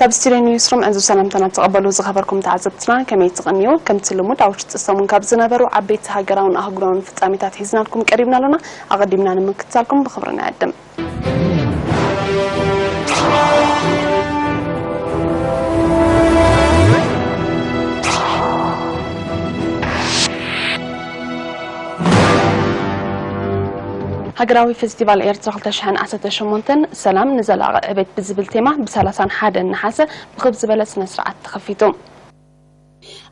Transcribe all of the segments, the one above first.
ካብ ስቱድዮ ኒውስሩም ዕዙዝ ሰላምታና ተቐበሉ ዝኸበርኩም ተዓዘብትና፣ ከመይ ትቕንዩ? ከምቲ ልሙድ ኣብ ውሽጢ ሰሙን ካብ ዝነበሩ ዓበይቲ ሃገራውን ኣህጉራውን ፍጻሜታት ሒዝናልኩም ቀሪብና ኣለና። ኣቐዲምና ንምክትታልኩም ብኽብሪ ንዕድም። ሃገራዊ ፌስቲቫል ኤርትራ ክልተ ሽሕን ዓሰርተ ሸሞንተን ሰላም ንዘላቒ ዕቤት ብዝብል ቴማ ብ ሰላሳን ሓደን ነሓሰ ብኽብ ዝበለ ስነ ስርዓት ተኸፊቱ።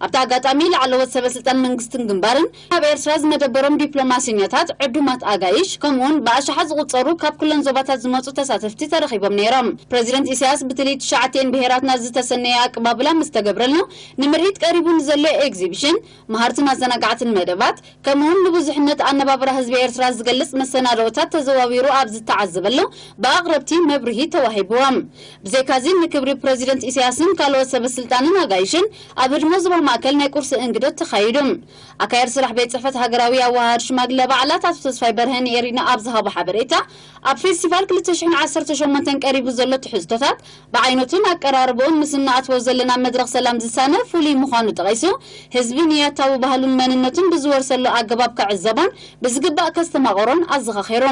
ኣብቲ ኣጋጣሚ ላዕለዎት ሰበ ስልጣን መንግስትን ግንባርን ኣብ ኤርትራ ዝመደበሮም ዲፕሎማሲኛታት፣ ዕዱማት ኣጋይሽ፣ ከምኡውን ብኣሽሓት ዝቑጸሩ ካብ ኩለን ዞባታት ዝመጹ ተሳተፍቲ ተረኺቦም ነይሮም። ፕረዚደንት ኢሳያስ ብትልሂት ትሽዓቲኤን ብሄራትና ዝተሰነየ ኣቀባብላ ምስ ተገብረሉ፣ ንምርኢት ቀሪቡ ንዘሎ ኤግዚቢሽን፣ መሃርትን ኣዘናጋዕትን መደባት፣ ከምኡውን ንብዙሕነት ኣነባብራ ህዝቢ ኤርትራ ዝገልጽ መሰናድኦታት ተዘዋዊሩ ኣብ ዝተዓዘበሉ ብኣቕረብቲ መብርሂ ተዋሂብዎም። ብዘይካዚ ንክብሪ ፕረዚደንት ኢሳያስን ካልኦት ሰበ ስልጣንን ኣጋይሽን ኣብ ህድሞ ዞባ ማእከል ናይ ቁርሲ እንግዶት ተኻይዱ። ኣካየዲ ስራሕ ቤት ጽሕፈት ሃገራዊ ኣወሃሃድ ሽማግለ በዓላት ኣቶ ተስፋይ በርሀ ንኤሪና ኣብ ዝሃቦ ሓበሬታ፣ ኣብ ፌስቲቫል ክልተ ሽሕን ዓሰርተ ሸሞንተን ቀሪቡ ዘሎ ትሕዝቶታት ብዓይነቱን ኣቀራርባኡን ምስ እንኣትዎ ዘለና መድረኽ ሰላም ዝሳነ ፍሉይ ምዃኑ ጠቒሱ፣ ህዝቢ ንያታዊ ባህሉን መንነቱን ብዝወርሰሉ ኣገባብ ክዕዘቦን ብዝግባእ ከስተማቕሮን ኣዘኻኺሩ።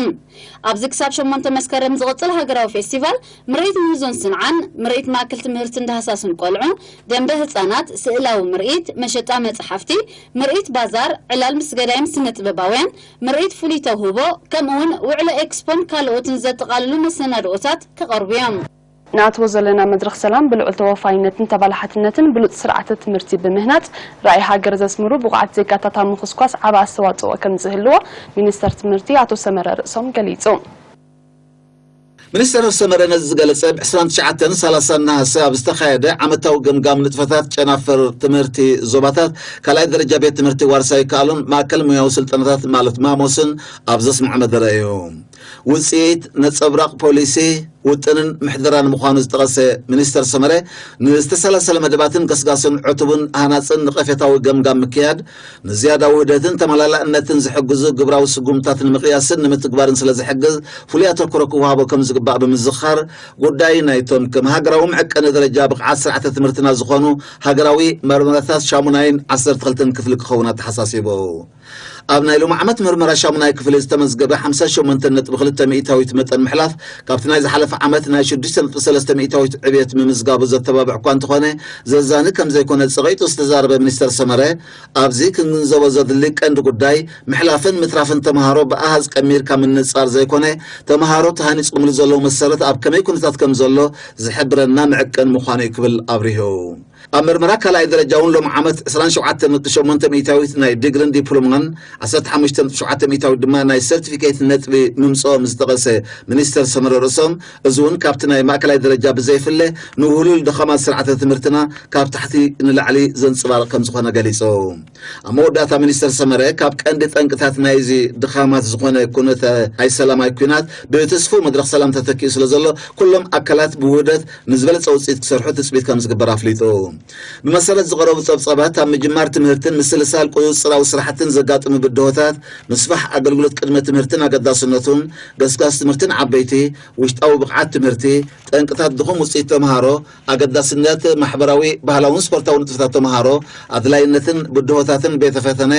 ኣብዚ ክሳብ ሸሞንተ መስከረም ዝቕጽል ሃገራዊ ፌስቲቫል፣ ምርኢት ምህዞን ስንዓን፣ ምርኢት ማእከል ትምህርትን ዳህሳስን ቆልዑ፣ ደንበ ህጻናት፣ ስእላዊ ምርኢት፣ መሸጣ መጽሓፍቲ፣ ምርኢት ባዛር፣ ዕላል ምስ ገዳይም ስነ ጥበባውያን፣ ምርኢት ፍሉይ ተውህቦ፣ ከምኡውን ውዕሎ ኤክስፖን ካልኦትን ዘጠቓልሉ መሰናድኦታት ክቐርቡ እዮም። ንኣትዎ ዘለና መድረኽ ሰላም ብልዑል ተወፋይነትን ተባላሓትነትን ብሉጽ ስርዓተ ትምህርቲ ብምህናጽ፣ ራእይ ሃገር ዘስምሩ ብቑዓት ዜጋታት ኣብ ምኹስኳስ ዓቢ ኣስተዋጽኦ ከም ዝህልዎ ሚኒስተር ትምህርቲ ኣቶ ሰመረ ርእሶም ገሊጹ። ሚኒስተር ሰመረ ነዚ ዝገለጸ ብ ዕስራን ትሽዓተን ሰላሳን ነሃሰ ኣብ ዝተኻየደ ዓመታዊ ገምጋም ንጥፈታት ጨናፍር ትምህርቲ ዞባታት ካልኣይ ደረጃ ቤት ትምህርቲ ዋርሳይ ይከኣሎን ማእከል ሙያዊ ስልጠናታት ማለት ማሞስን ኣብ ዘስምዖ መደረ እዩ። ውጽኢት ነጸብራቕ ፖሊሲ፣ ውጥንን ምሕደራን ምዃኑ ዝጠቐሰ ሚኒስተር ሰመረ፣ ንዝተሰላሰለ መደባትን ገስጋስን ዕቱብን ሃናጽን ነቐፌታዊ ገምጋም ምክያድ፣ ንዝያዳ ውህደትን ተመላላእነትን ዝሕግዙ ግብራዊ ስጉምታት ንምቕያስን ንምትግባርን ስለ ዝሕግዝ፣ ፍሉይ ኣተኩሮ ክወሃቦ ከም ዝግባእ ብምዝኻር፣ ጉዳይ ናይቶም ከም ሃገራዊ መዐቀኒ ደረጃ ብቕዓት ስርዓተ ትምህርትና ዝኾኑ ሃገራዊ መርመራታት ሻሙናይን ዓሰርተ ክልተን ክፍሊ ክኸውን ኣተሓሳሲቡ። ኣብ ናይ ሎሚ ዓመት መርመራ ሻሙናይ ክፍሊ ዝተመዝገበ ሓምሳ ሸሞንተ ነጥቢ ክልተ ሚእታዊት መጠን ምሕላፍ ካብቲ ናይ ዝሓለፈ ዓመት ናይ ሽዱሽተ ነጥቢ ሰለስተ ሚእታዊት ዕብየት ምምዝጋቡ ዘተባብዕ እኳ እንተኾነ፣ ዘዛኒ ከም ዘይኮነ ጸቒጡ ዝተዛረበ ሚኒስተር ሰመረ፣ ኣብዚ ክንግንዘቦ ዘድሊ ቀንዲ ጉዳይ ምሕላፍን ምትራፍን ተምሃሮ ብኣሃዝ ቀሚርካ ምንጻር ዘይኮነ፣ ተምሃሮ ተሃኒጾምሉ ዘለዉ መሰረት ኣብ ከመይ ኩነታት ከም ዘሎ ዝሕብረና መዐቀኒ ምዃኑ እዩ ክብል ኣብሪሁ። ኣብ መርመራ ካልኣይ ደረጃ እውን ሎም ዓመት ዕስራን ሸውዓተን ነጥቢ ሸሞንተ ሚእታዊት ናይ ዲግሪን ዲፕሎማን፣ ዓሰርተ ሓሙሽተ ነጥቢ ሸውዓተ ሚእታዊት ድማ ናይ ሰርቲፊኬት ነጥቢ ምምፅኦም ዝጠቐሰ ሚኒስተር ሰመረ ርእሶም፣ እዚ እውን ካብቲ ናይ ማእከላይ ደረጃ ብዘይፍለ ንውህሉል ድኻማት ስርዓተ ትምህርትና ካብ ታሕቲ ንላዕሊ ዘንፅባርቕ ከም ዝኾነ ገሊፁ። ኣብ መወዳእታ ሚኒስተር ሰመረ ካብ ቀንዲ ጠንቅታት ናይዚ ድኻማት ዝኾነ ኩነተ ኣይሰላማይ ኩናት ብትስፉው መድረኽ ሰላም ተተኪኡ ስለ ዘሎ ኩሎም ኣካላት ብውህደት ንዝበለፀ ውፅኢት ክሰርሑ ትፅቢት ከም ዝግበር ኣፍሊጡ። ብመሰረት ዝቐረቡ ፀብፃባት ኣብ ምጅማር ትምህርትን ምስልሳል ቁፅፅራዊ ስራሕትን ዘጋጥሙ ብድሆታት፣ ምስፋሕ ኣገልግሎት ቅድመ ትምህርትን ኣገዳስነቱን፣ ገስጋስ ትምህርትን ዓበይቲ፣ ውሽጣዊ ብቕዓት ትምህርቲ፣ ጠንቅታት ድኹም ውፅኢት ተምሃሮ፣ ኣገዳስነት ማሕበራዊ፣ ባህላውን ስፖርታዊ ንጥፈታት ተምሃሮ፣ ኣድላይነትን ብድሆታትን ቤተ ፈተነ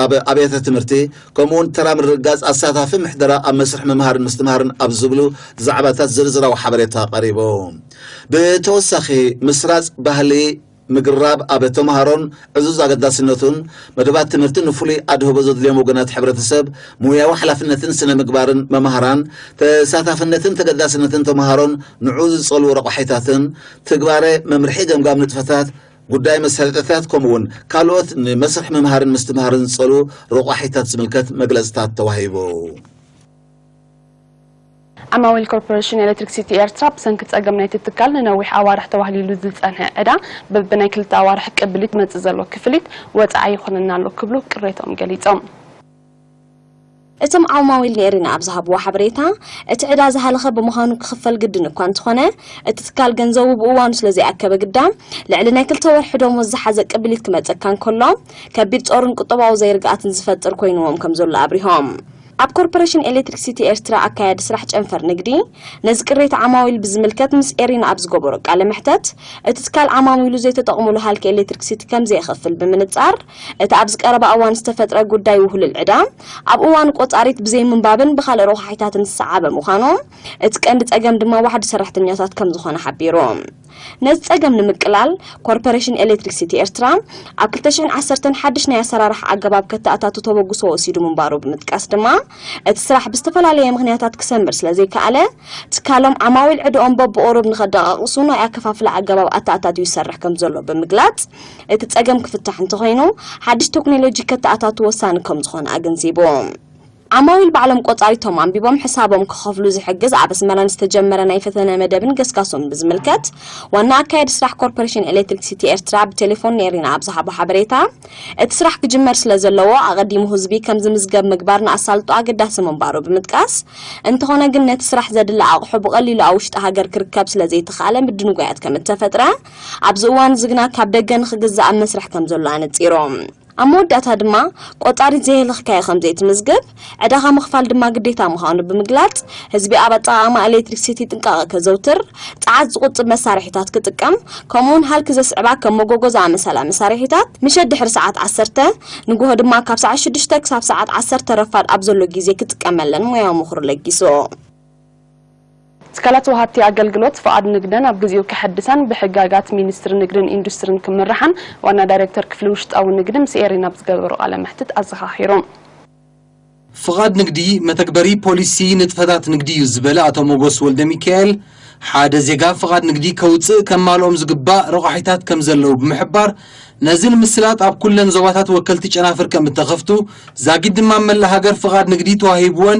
ኣብ ኣብያተ ትምህርቲ፣ ከምኡውን ተራ ምርግጋፅ ኣሳታፊ ምሕደራ ኣብ መስርሕ ምምሃርን ምስትምሃርን ኣብ ዝብሉ ዛዕባታት ዝርዝራዊ ሓበሬታ ቀሪቡ። ብተወሳኺ ምስራፅ ባህሊ ምግራብ ኣብ ተምሃሮን ዕዙዝ ኣገዳስነቱን፣ መደባት ትምህርቲ ንፍሉይ ኣድህቦ ዘድልዮም ወገናት ሕብረተሰብ፣ ሙያዊ ሓላፍነትን ስነ ምግባርን መምሃራን፣ ተሳታፍነትን ተገዳስነትን ተምሃሮን ንዑ ዝጸልዉ ረቋሒታትን፣ ትግባረ መምርሒ ገምጋም ንጥፈታት፣ ጉዳይ መሳለጥያታት ከምኡውን ካልኦት ንመስርሕ ምምሃርን ምስትምሃርን ዝጸልዉ ረቋሒታት ዝምልከት መግለጽታት ተዋሂቡ። ዓማዊል ኮርፖሬሽን ኤሌክትሪክሲቲ ኤርትራ ብሰንኪ ጸገም ናይቲ ትካል ንነዊሕ ኣዋርሕ ተዋህሊሉ ዝጸንሐ ዕዳ በብናይ ክልተ ኣዋርሕ ቅብሊት መጽእ ዘሎ ክፍሊት ወጻኢ ይኾነና ኣሎ ክብሉ ቅሬታኦም ገሊጾም። እቶም ዓማዊል ንኤሪና ኣብ ዝሃብዎ ሓበሬታ፣ እቲ ዕዳ ዝሃለኸ ብምዃኑ ክኽፈል ግድን እኳ እንተኾነ፣ እቲ ትካል ገንዘቡ ብእዋኑ ስለ ዘይኣከበ ግዳ፣ ልዕሊ ናይ ክልተ ወርሒ ደሞዝ ዝሓዘ ቅብሊት ክመጸካ እንከሎ፣ ከቢድ ጾርን ቁጠባዊ ዘይርግኣትን ዝፈጥር ኮይንዎም ከም ዘሎ ኣብሪሆም። ኣብ ኮርፖሬሽን ኤሌክትሪክሲቲ ኤርትራ ኣካያዲ ስራሕ ጨንፈር ንግዲ ነዚ ቅሬታ ዓማዊል ብዝምልከት ምስ ኤሪና ኣብ ዝገበሮ ቃለ መሕተት፣ እቲ ትካል ዓማዊሉ ዘይተጠቕሙሉ ሃልኪ ኤሌክትሪክሲቲ ከም ዘየኸፍል ብምንጻር፣ እቲ ኣብዚ ቀረባ እዋን ዝተፈጥረ ጉዳይ ውህሉል ዕዳ ኣብ እዋን ቆጻሪት ብዘይምንባብን ብኻልእ ረቑሓሒታትን ዝሰዓበ ምዃኑ፣ እቲ ቀንዲ ጸገም ድማ ዋሕዲ ሰራሕተኛታት ከም ዝኾነ ሓቢሩ። ነዚ ጸገም ንምቅላል፣ ኮርፖሬሽን ኤሌክትሪክሲቲ ኤርትራ ኣብ ክልተ ሽሕን ዓሰርተን ሓድሽ ናይ ኣሰራርሓ ኣገባብ ከተኣታቱ ተበግሶ ወሲዱ ምንባሩ ብምጥቃስ ድማ፣ እቲ ስራሕ ብዝተፈላለየ ምኽንያታት ክሰምር ስለ ዘይከኣለ፣ ትካሎም ዓማዊል ዕድኦም በብቑሩብ ንኸደቓቕሱ ናይ ኣከፋፍላ ኣገባብ ኣተኣታትዩ ይሰርሕ ከም ዘሎ ብምግላጽ፣ እቲ ጸገም ክፍታሕ እንተኾይኑ፣ ሓድሽ ቴክኖሎጂ ከተኣታቱ ወሳኒ ከም ዝኾነ ኣገንዚቡ። ዓማዊል ባዕሎም ቆጻሪቶም ኣንቢቦም ሕሳቦም ክኸፍሉ ዝሕግዝ ኣብ ኣስመራ ዝተጀመረ ናይ ፈተነ መደብን ገስጋሶን ብዝምልከት፣ ዋና ኣካያዲ ስራሕ ኮርፖሬሽን ኤሌክትሪክሲቲ ኤርትራ ብቴሌፎን ንኤሪና ኣብ ዝሃቦ ሓበሬታ፣ እቲ ስራሕ ክጅመር ስለ ዘለዎ፣ ኣቐዲሙ ህዝቢ ከም ዝምዝገብ ምግባር ንኣሳልጦ ኣገዳሲ ምንባሩ ብምጥቃስ፣ እንተኾነ ግን ነቲ ስራሕ ዘድሊ ኣቑሑ ብቐሊሉ ኣብ ውሽጢ ሃገር ክርከብ ስለ ዘይተኻእለ ምድንጓያት ከም እተፈጥረ፣ ኣብዚ እዋን እዚ ግና ካብ ደገ ንኽግዛእ ኣብ መስርሕ ከም ዘሎ ኣነጺሮም። ኣብ መወዳእታ ድማ፣ ቆጻሪት ዘየህለኽካዮ ከም ዘይትምዝግብ፣ ዕዳኻ ምኽፋል ድማ ግዴታ ምዃኑ ብምግላጽ፣ ህዝቢ ኣብ ኣጠቓቕማ ኤሌክትሪክሲቲ ጥንቃቐ ከዘውትር፣ ጸዓት ዝቑጥብ መሳርሒታት ክጥቀም፣ ከምኡውን ሃልኪ ዘስዕባ ከም መጎጎ ዝኣመሰላ መሳርሒታት፣ ምሸት ድሕሪ ሰዓት ዓሰርተ፣ ንግሆ ድማ ካብ ሰዓት ሽዱሽተ ክሳብ ሰዓት ዓሰርተ ረፋድ ኣብ ዘሎ ግዜ ክጥቀመለን ሞያዊ ምኽሩ ለጊሱ። ትካላት ወሃብቲ ኣገልግሎት ፍቓድ ንግደን ኣብ ግዜኡ ከሐድሳን ብሕጋጋት ሚኒስትሪ ንግድን ኢንዱስትሪን ክምርሓን ዋና ዳይሬክተር ክፍሊ ውሽጣዊ ንግዲ ምስ ኤሪና ኣብ ዝገበሮ ቃለ መሕትት ኣዘኻኺሮም። ፍቓድ ንግዲ መተግበሪ ፖሊሲ ንጥፈታት ንግዲ እዩ ዝበለ ኣቶ ሞጎስ ወልደ ሚካኤል፣ ሓደ ዜጋ ፍቓድ ንግዲ ከውፅእ ከማልኦም ዝግባእ ረቋሒታት ከም ዘለዉ ብምሕባር፣ ነዚ ንምስላጥ ኣብ ኩለን ዞባታት ወከልቲ ጨናፍር ከም እተኸፍቱ፣ ዛጊድ ድማ ኣብ መላእ ሃገር ፍቓድ ንግዲ ተዋሂብወን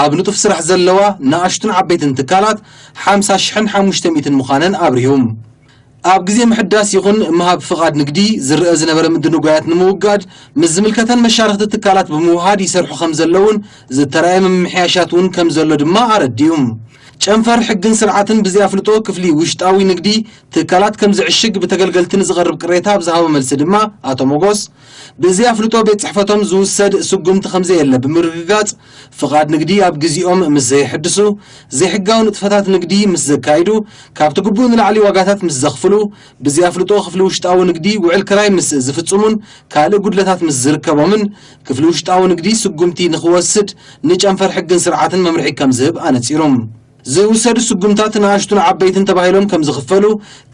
ኣብ ንጡፍ ስራሕ ዘለዋ ንኣሽቱን ዓበይትን ትካላት ሓምሳ ሽሕን ሓሙሽተ ሚእትን ምዃነን ኣብሪሁ። ኣብ ግዜ ምሕዳስ ይኹን ምሃብ ፍቓድ ንግዲ ዝረአ ዝነበረ ምድንጓያት ንምውጋድ ምስ ዝምልከተን መሻርኽቲ ትካላት ብምውሃድ ይሰርሑ ከም ዘለውን ዝተራእየ ምምሕያሻት እውን ከም ዘሎ ድማ ኣረዲኡ። ጨንፈር ሕግን ስርዓትን ብዘይ ኣፍልጦ ክፍሊ ውሽጣዊ ንግዲ ትካላት ከም ዝዕሽግ ብተገልገልቲ ንዝቐርብ ቅሬታ ኣብ ዝሃቦ መልሲ ድማ ኣቶ ሞጎስ፣ ብዘይ ኣፍልጦ ቤት ጽሕፈቶም ዝውሰድ ስጉምቲ ከም ዘየለ ብምርግጋጽ፣ ፍቓድ ንግዲ ኣብ ግዜኦም ምስ ዘይሕድሱ፣ ዘይሕጋዊ ንጥፈታት ንግዲ ምስ ዘካይዱ፣ ካብቲ ግቡእ ንላዕሊ ዋጋታት ምስ ዘኽፍሉ፣ ብዘይ ኣፍልጦ ክፍሊ ውሽጣዊ ንግዲ ውዕል ክራይ ምስ ዝፍጽሙን ካልእ ጉድለታት ምስ ዝርከቦምን፣ ክፍሊ ውሽጣዊ ንግዲ ስጉምቲ ንኽወስድ ንጨንፈር ሕግን ስርዓትን መምርሒ ከም ዝህብ ኣነጺሩ። ዝውሰዱ ስጉምታት ንኣሽቱን ዓበይትን ተባሂሎም ከም ዝኽፈሉ፣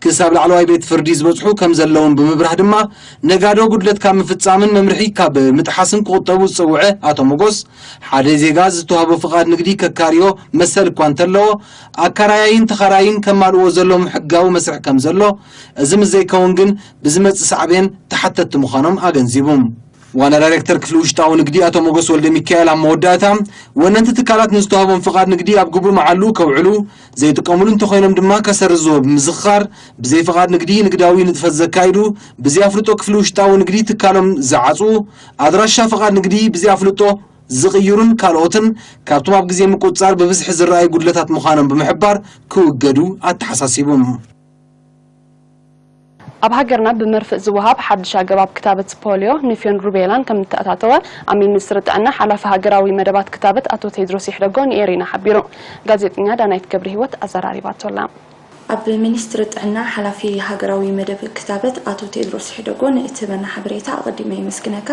ክሳብ ላዕለዋይ ቤት ፍርዲ ዝበጽሑ ከም ዘለውን ብምብራህ ድማ፣ ነጋዶ ጉድለት ካብ ምፍጻምን መምርሒ ካብ ምጥሓስን ክቑጠቡ ዝጸውዐ ኣቶ ሞጎስ፣ ሓደ ዜጋ ዝተዋህቦ ፍቓድ ንግዲ ከካርዮ መሰል እኳ እንተለዎ፣ ኣካራያይን ተኻራይን ከማልእዎ ዘለዎም ሕጋዊ መስርሕ ከም ዘሎ፣ እዚ ምስ ዘይከውን ግን ብዝመጽእ ሳዕቤን ተሓተትቲ ምዃኖም ኣገንዚቡ። ዋና ዳይሬክተር ክፍሊ ውሽጣዊ ንግዲ ኣቶ ሞጎስ ወልደ ሚካኤል ኣብ መወዳእታ፣ ወነንቲ ትካላት ንዝተዋህቦም ፍቓድ ንግዲ ኣብ ግቡእ መዓሉ ከውዕሉ፣ ዘይጥቀሙሉ እንተኾይኖም ድማ ከሰርዝዎ ብምዝኽኻር፣ ብዘይ ፍቓድ ንግዲ ንግዳዊ ንጥፈት ዘካይዱ፣ ብዘይ ኣፍልጦ ክፍሊ ውሽጣዊ ንግዲ ትካሎም ዝዓጽዉ፣ ኣድራሻ ፍቓድ ንግዲ ብዘይ ኣፍልጦ ዝቕይሩን ካልኦትን ካብቶም ኣብ ግዜ ምቁጽጻር ብብዝሒ ዝረኣዩ ጉድለታት ምዃኖም ብምሕባር ክውገዱ ኣተሓሳሲቡ። ኣብ ሃገርና ብመርፍእ ዝወሃብ ሓድሽ ኣገባብ ክታበት ፖልዮ፣ ንፍዮን ሩቤላን ከም እተኣታተወ ኣብ ሚኒስትሪ ጥዕና ሓላፊ ሃገራዊ መደባት ክታበት ኣቶ ቴድሮስ ይሕደጎ ንኤሪና ሓቢሩ። ጋዜጠኛ ዳናይት ገብረ ህይወት ኣዘራሪባቶ ኣላ። ኣብ ሚኒስትሪ ጥዕና ሓላፊ ሃገራዊ መደብ ክታበት ኣቶ ቴድሮስ ይሕደጎ ንእትህበና ሓበሬታ ኣቐዲመ የመስግነካ።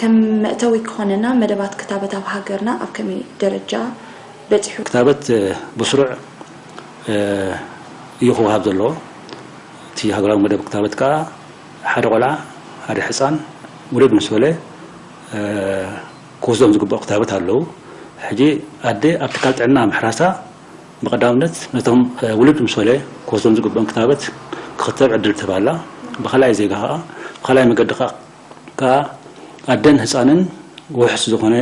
ከም መእተዊ ክኾነና መደባት ክታበት ኣብ ሃገርና ኣብ ከመይ ደረጃ በጺሑ? ክታበት፣ እ፣ ብስሩዕ፣ እ፣ እዩ ክወሃብ ዘለዎ። እቲ ሃገራዊ መደብ ክታበት ከኣ ሓደ ቆልዓ፣ ሓደ ሕጻን ውሉድ ምስ በለ፣ እ፣ ክወስዶም ዝግባእ ክታበት ኣለዉ። ሕጂ ኣደ ኣብ ትካል ጥዕና ምሕራሳ ብቐዳምነት ነቶም፣ እ፣ ውሉድ ምስ በለ ክወስዶም ዝግብኦም ክታበት ክኽተብ ዕድል ትህብ ኣላ። ብኻልኣይ ዜጋ ከኣ፣ ብኻልኣይ መገዲ ከኣ፣ ከኣ ኣደን ህጻንን ውሑስ ዝኾነ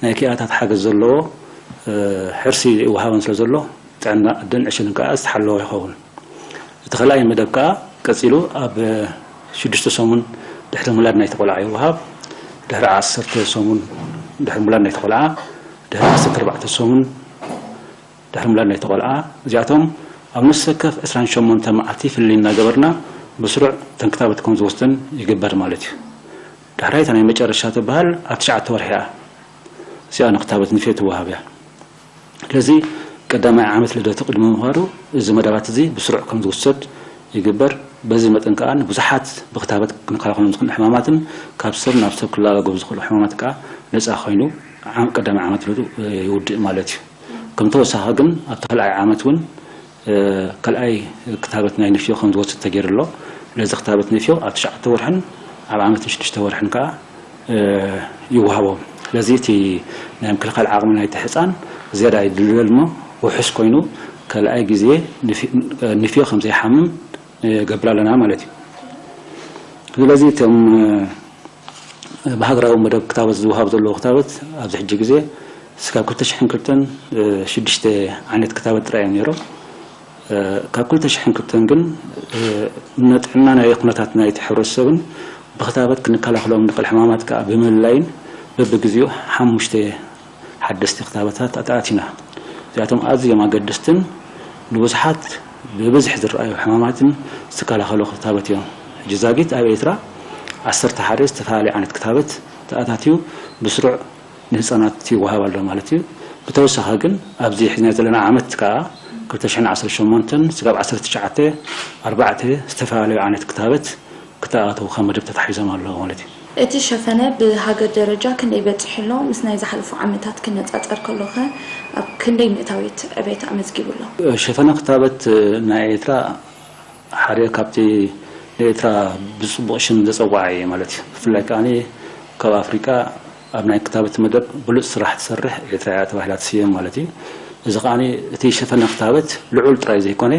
ናይ ክኢላታት ሓገዝ ዘለዎ፣ እ፣ ሕርሲ ይወሃበን ስለ ዘሎ፣ ጥዕና ኣደን ዕሽልን ከኣ ዝተሓለወ ይኸውን። እቲ ካልኣይ መደብ ከኣ ቀጺሉ ኣብ ሽዱሽተ ሰሙን ድሕሪ ምላድ ናይቲ ቆልዓ ይወሃብ። ድሕሪ ዓሰርተ ሰሙን ድሕሪ ምላድ ናይቲ ቆልዓ፣ ድሕሪ ዓሰርተ ኣርባዕተ ሰሙን ድሕሪ ምላድ ናይቲ ቆልዓ፣ እዚኣቶም ኣብ ነፍሲ ወከፍ ዕስራን ሸሞንተ መዓልቲ ፍልልይ እናገበርና ብስሩዕ እተን ክታበት ከም ዝወስደን ይግበር ማለት እዩ። ዳሕራይ እታ ናይ መጨረሻ ትበሃል ኣብ ትሽዓተ ወርሒ እያ። እዚኣ ንክታበት ንፍዮ ትወሃብ እያ። ስለዚ ቀዳማይ ዓመት ልደቱ ቅድሚ ምዃኑ እዚ መደባት እዚ ብስሩዕ ከም ዝውሰድ ይግበር። በዚ መጠን ከኣ ንብዙሓት ብክታበት ክንከላኸሎም ዝኽእል ሕማማትን ካብ ሰብ ናብ ሰብ ክለጋገቡ ዝኽእሉ ሕማማት ከኣ ነጻ ኮይኑ ዓም-፣ ቀዳማይ ዓመት ልደቱ ይውድእ ማለት እዩ። ከም ተወሳኺ ግን ኣብቲ ካልኣይ ዓመት እውን ካልኣይ ክታበት ናይ ንፍዮ ከም ዝወስድ ተገይሩ ኣሎ። ስለዚ ክታበት ንፍዮ ኣብ ትሽዓተ ወርሕን ኣብ ዓመትን ሽዱሽተ ወርሕን ከኣ ይወሃቦም። ስለዚ እቲ ናይ ምክልኻል ዓቕሚ ናይቲ ህፃን ዝያዳ ይድልደል እሞ ውሑስ ኮይኑ ካልኣይ ግዜ ንፍዮ ከም ዘይሓምም ይገብር ኣለና ማለት እዩ። ስለዚ እቶም ብሃገራዊ መደብ ክታበት ዝወሃብ ዘለዎ ክታበት ኣብዚ ሕጂ ግዜ እስካብ ክልተ ሽሕን ክልተን ሽዱሽተ ዓይነት ክታበት ጥራይ እዮም ነይሮም። ካብ ክልተ ሽሕን ክልተን ግን ንጥዕና ናይ ኩነታት ናይቲ ሕብረተሰብን ብክታበት ክንከላኸሎም ንኽእል ሕማማት ከዓ ብምልላይን በብግዜኡ ሓሙሽተ ሓደስቲ ክታበታት ኣተኣቲና። እዚኣቶም ኣዝዮም ኣገደስትን ንብዙሓት ብብዝሒ ዝረኣዩ ሕማማትን ዝከላኸሉ ክታበት እዮም። ሕጂ ዛጊት ኣብ ኤርትራ ዓሰርተ ሓደ ዝተፈላለዩ ዓይነት ክታበት ተኣታትዩ ብስሩዕ ንህፃናት ይወሃብ ኣሎ ማለት እዩ። ብተወሳኺ ግን ኣብዚ ሒዝና ዘለና ዓመት ከዓ ክልተ ሽሕን ዓሰርተ ሸሞንተን ስጋብ ዓሰርተ ትሽዓተ ኣርባዕተ ዝተፈላለዩ ዓይነት ክታበት ክተኣታተው ከም መደብ ተታሒዞም ኣለዉ ማለት እዩ። እቲ ሸፈነ ብሃገር ደረጃ ክንደይ በጺሑ ኣሎ? ምስ ናይ ዝሓለፉ ዓመታት ክነጻጸር ከሎኸ ኣብ ክንደይ ሚእታዊት ዕቤት ኣመዝጊቡ ኣሎ? ሸፈነ ክታበት ናይ ኤርትራ ሓደ ካብቲ ንኤርትራ ብጽቡቕ ሽም ዘጸውዓ እየ ማለት እዩ። ብፍላይ ከኣ ካብ ኣፍሪቃ ኣብ ናይ ክታበት መደብ ብሉጽ ስራሕ ትሰርሕ ኤርትራ እያ ተባሂላ ትስየም ማለት እዩ። እዚ ከኣ እቲ ሸፈነ ክታበት ልዑል ጥራይ ዘይኮነ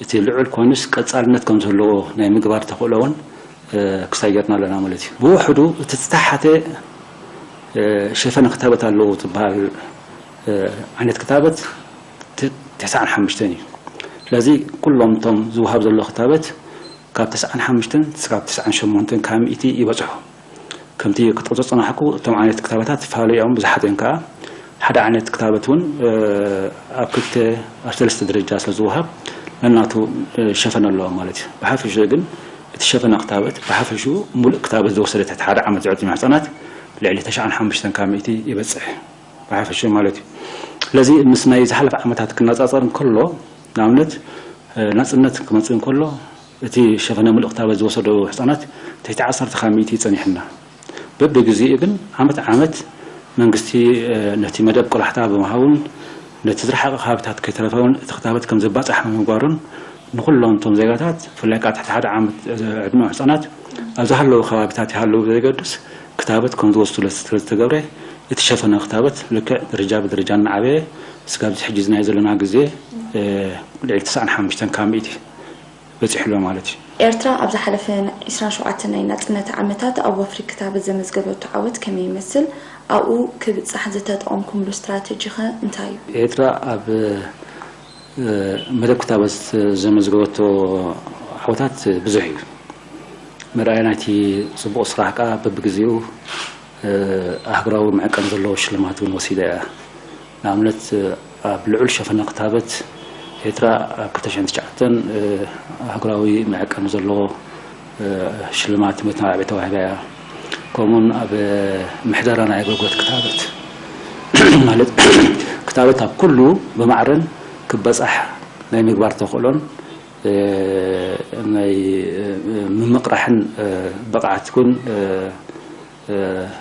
እቲ ልዑል ኮይኑስ ቀጻልነት ከም ዝህልዎ ናይ ምግባር ተኽእሎ እውን ክሳብ ጌርና ኣለና ማለት እዩ። ብውሕዱ እቲ ዝተሓተ ሸፈነ ክታበት ኣለዎ ዝበሃል ዓይነት ክታበት ተስዓን ሓሙሽተን እዩ። ስለዚ ኩሎም እቶም ዝወሃብ ዘሎ ክታበት ካብ ተስዓን ሓሙሽተን ክሳብ ተስዓን ሸሞንተን ካብ ሚእቲ ይበጽሑ። ከምቲ ክትቆጽሮ ዝጸናሕኩ እቶም ዓይነት ክታበታት ዝተፈላለዩ እዮም፣ ብዙሓት እዮም ከኣ። ሓደ ዓይነት ክታበት እውን ኣብ ክልተ ኣብ ሰለስተ ደረጃ ስለ ዝወሃብ ነናቱ ሸፈነ ኣለዎ ማለት እዩ። ብሓፈሽኡ ግን እቲ ሸፈነ ክታበት ብሓፈሽኡ ሙሉእ ክታበት ዝወሰደ ትሕቲ ሓደ ዓመት ዝዕድመ ህጻናት ልዕሊ ተስዓን ሓሙሽተን ካብ ሚእቲ ይበጽሕ ብሓፈሽኡ ማለት እዩ። ስለዚ ምስ ናይ ዝሓለፈ ዓመታት ክነጻጸር እንከሎ ንኣብነት ናጽነት ክመጽእ እንከሎ እቲ ሸፈነ ሙሉእ ክታበት ዝወሰዱ ህጻናት ትሕቲ ዓሰርተ ካብ ሚእቲ ጸኒሕና። በብግዜኡ ግን ዓመት ዓመት መንግስቲ ነቲ መደብ ቆላሕታ ብምሃቡን ነቲ ዝረሓቐ ከባቢታት ከይተረፈ እውን እቲ ክታበት ከም ዝባጻሕ ብምግባሩን ንኹሎም እቶም ዜጋታት ብፍላይ ከዓ ትሕቲ ሓደ ዓመት ዕድመ ህጻናት ኣብ ዝሃለዉ ከባቢታት ይሃለዉ ብዘይገድስ ክታበት ከም ዝወስዱ ስለ ዝተገብረ እቲ ሸፈነ ክታበት ልክዕ ደረጃ ብደረጃ እናዓበየ ስጋብ ሕጂ ናይ ዘለና ግዜ ልዕሊ ተስዓን ሓሙሽተን ካብ ሚእቲ በጺሑ ኣሎ ማለት እዩ። ኤርትራ ኣብ ዝሓለፈ ዒስራን ሸውዓተን ናይ ናጽነት ዓመታት ኣብ ወፍሪ ክታበት ዘመዝገበቶ ዓወት ከመይ ይመስል? ኣብኡ ክብጻሕ ዝተጠቐምኩምሉ ስትራተጂ ኸ እንታይ እዩ? ኤርትራ ኣብ መደብ ክታበት ዘመዝገበቶ ዓወታት ብዙሕ እዩ። መርኣያ ናይቲ ጽቡቕ ስራሕ ከኣ በብግዜኡ ኣህጉራዊ መዐቀኒ ዘለዎ ሽልማት እውን ወሲዳ እያ። ንኣብነት ኣብ ልዑል ሸፈነ ክታበት ኤርትራ ኣብ ክልተ ሽሕን ትሽዓተን ኣህጉራዊ መዐቀኒ ዘለዎ ሽልማት መተባብዒ ተዋሂባ እያ። ከምኡውን ኣብ ምሕደራ ናይ ኣገልግሎት ክታበት ማለት ክታበት ኣብ ኩሉ ብማዕረን ክበጻሕ ናይ ምግባር ተኽእሎን ናይ ምምቕራሕን ብቕዓት እውን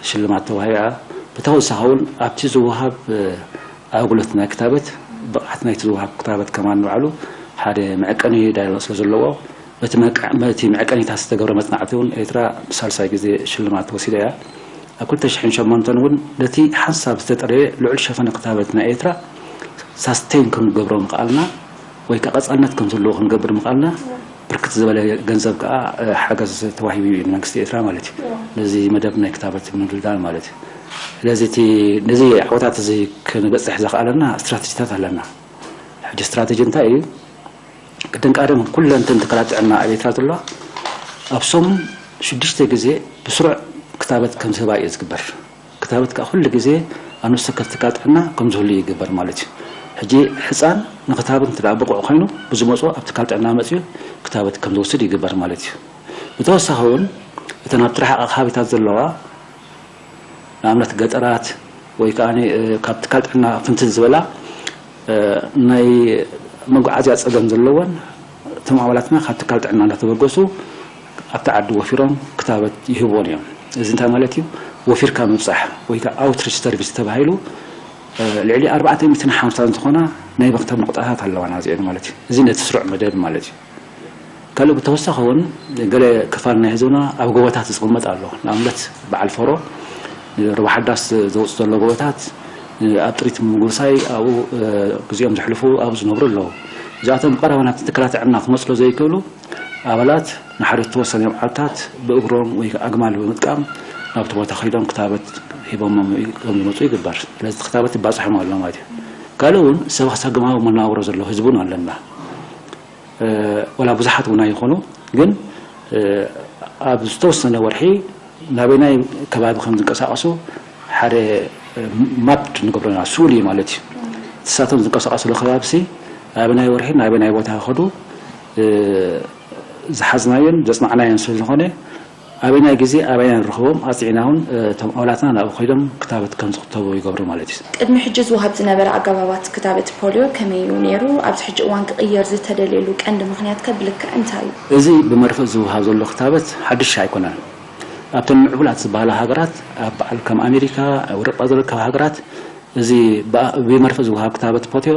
ሽልማት ተዋሂባ። ብተወሳኺ እውን ኣብቲ ዝወሃብ ኣገልግሎት ናይ ክታበት ብቕዓት ናይቲ ዝወሃብ ክታበት ከማን ንባዕሉ ሓደ መዐቀኒ ዳይሎ ስለ ዘለዎ በቲ መዕቀኒታት ዝተገብረ መጽናዕቲ እውን ኤርትራ ሳልሳይ ግዜ ሽልማት ወሲዳ እያ። ኣብ ክልተ ሽሕን ሸሞንተን እውን ነቲ ሓንሳብ ዝተጠረየ ልዑል ሸፈነ ክታበት ናይ ኤርትራ ሳስቴን ክንገብሮ ምኽኣልና ወይ ከዓ ቀጻልነት ከም ዘለዎ ክንገብር ምኽኣልና ብርክት ዝበለ ገንዘብ ከዓ ሓገዝ ተዋሂቡ እዩ ንመንግስቲ ኤርትራ ማለት እዩ። ነዚ መደብ ናይ ክታበት ምድልዳል ማለት እዩ። ስለዚ እቲ ነዚ ዓወታት እዚ ክንበፅሕ ዘኽኣለና ስትራተጂታት ኣለና። ሕጂ ስትራተጂ እንታይ እዩ? ቅድም ቀደም ኩለንተን ትካላት ጥዕና ኣብ ኤርትራ ዘለዋ ኣብ ሰሙን ሽዱሽተ ግዜ ብስሩዕ ክታበት ከም ዝህባ እዩ ዝግበር። ክታበት ከዓ ኩሉ ግዜ ኣብ ነፍሲ ወከፍ ትካል ጥዕና ከም ዝህሉ ይግበር ማለት እዩ። ሕጂ ህፃን ንክታበት እንተ ብቑዕ ኮይኑ ብዝመፅኦ ኣብ ትካል ጥዕና መፅኡ ክታበት ከም ዝወስድ ይግበር ማለት እዩ። ብተወሳኺ እውን እተን ኣብ ትርሓቐ ከባቢታት ዘለዋ ንኣብነት ገጠራት ወይ ከዓ ካብ ትካል ጥዕና ፍንትን ዝበላ ናይ መጓዓዝያ ፀገም ዘለወን እቶም ኣባላትና ካብ ትካል ጥዕና እንዳተበገሱ ኣብቲ ዓዲ ወፊሮም ክታበት ይህብዎን እዮም። እዚ እንታይ ማለት እዩ? ወፊርካ ምብፃሕ ወይ ከዓ ኣውትሪች ሰርቪስ ተባሂሉ ልዕሊ ኣርባዕተ ሚእትን ሓምሳን ዝኾና ናይ መክተብ ነቑጣታት ኣለዋና እዚአን ማለት እዩ። እዚ ነቲ ስሩዕ መደብ ማለት እዩ። ካልእ ብተወሳኺ እውን ገለ ክፋል ናይ ህዝብና ኣብ ጎቦታት ዝቕመጥ ኣሎ። ንኣብነት በዓል ፈሮ ሩባ ሓዳስ ዘውፅእ ዘሎ ጎቦታት ኣብ ጥሪት ምጉሳይ ኣብኡ ግዜኦም ዝሕልፉ ኣብኡ ዝነብሩ ኣለዉ። እዚኣቶም ብቐረባ ናብቲ ትካላት ጥዕና ክመፅሎ ዘይክእሉ ኣባላት ንሓደ ዝተወሰነ መዓልታት ብእግሮም ወይ ኣግማል ብምጥቃም ናብቲ ቦታ ከይዶም ክታበት ሂቦሞም ከም ዝመፁ ይግበር። ስለዚ ክታበት ይባፅሖም ኣሎ ማለት እዩ። ካልእ እውን ሰብኣዊ መናብሮ ዘለዎ ህዝቢ እውን ኣለና። ወላ ብዙሓት እውን ኣይኾኑ፣ ግን ኣብ ዝተወሰነ ወርሒ ናበይናይ ከባቢ ከም ዝንቀሳቐሱ ሓደ ማፕድ ንገብረና ስእሊ ማለት እዩ። ንሳቶም ዝንቀሳቐስሉ ከባቢ ሲ ኣበናይ ወርሒ ናበናይ ቦታ ከዱ ዝሓዝናዮን ዘፅናዕናዮን ስለ ዝኾነ ኣበናይ ግዜ ኣበይና ንረኽቦም ኣፅዒና እውን እቶም ኣባላትና ናብኡ ከይዶም ክታበት ከም ዝኽተቡ ይገብሩ ማለት እዩ። ቅድሚ ሕጂ ዝወሃብ ዝነበረ ኣገባባት ክታበት ፖልዮ ከመይ እዩ ነይሩ? ኣብዚ ሕጂ እዋን ክቕየር ዝተደልየሉ ቀንዲ ምኽንያት ከ ብልክዕ እንታይ እዩ? እዚ ብመርፍእ ዝወሃብ ዘሎ ክታበት ሓድሽ ኣይኮነን። ኣብተን ምዕቡላት ዝበሃላ ሃገራት ኣብ በዓል ከም ኣሜሪካ፣ ኣውሮጳ ዝርከባ ሃገራት እዚ ብመርፍእ ዝወሃብ ክታበት ፖትዮ